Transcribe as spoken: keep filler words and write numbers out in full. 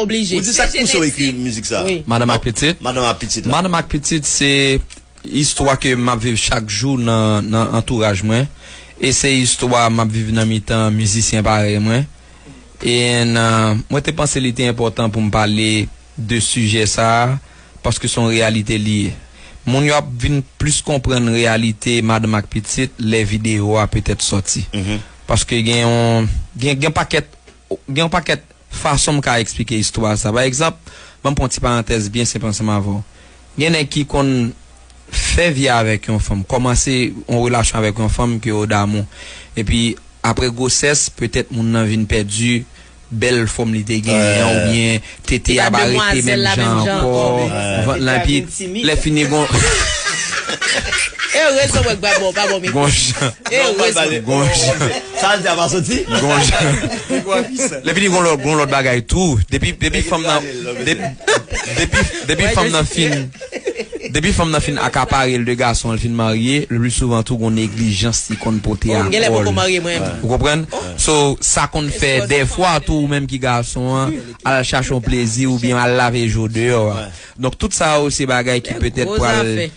Oblije. Ou di sa k pouse w ekri mizik sa? Wi. Madanm ak pitit. Madanm ak pitit la. Madanm ak pitit se istwa ke m ap viv chak jou nan, nan antouraj mwen. E se istwa m ap viv nan mitan mizisyen parèy mwen. E nan, mwen te panse li te enpòtan pou m pale de sijè sa a, paske se yon reyalite li ye. Moun yo ap vin plis konprann reyalite madanm ak pitit lè videyo a petèt sòti. Paske gen yon, gen, gen pakèt, gen yon pakèt fason m ka eksplike istwa sa. Pa egzanp, ban m pran ti parantèz byen senp ansanm avè w. Gen nèg ki konn fè vi avèk yon fanm, kòmanse yon relasyon avèk yon fanm ke yo damou. Epi, apre gwosès, petèt moun nan vin pèdi bèl fòm li te genyen an, oubyen tete a pa rete menm jan ankò, vant lan, epi lè fini gon Erezman mwen pa bon, pa bon mi. Gon jan. Erezman. Gon jan. Sa l di a pa soti? Gon jan. Lè fini gon lòt, gon lòt bagay tou. Depi, depi fanm nan, depi, depi, depi fanm nan fin, depi fanm nan fin akapare l de gason an, l fin marye, le pli souvan tou gon neglijans li konn pote a Gen lè kò poko l. marye mwen. Ou konprann? So, sa konn fè dèfwa tou ou menm ki gason an, al chache yon plezi oubyen al lave je w deyò a. Donk, tout sa yo se bagay ki petèt pral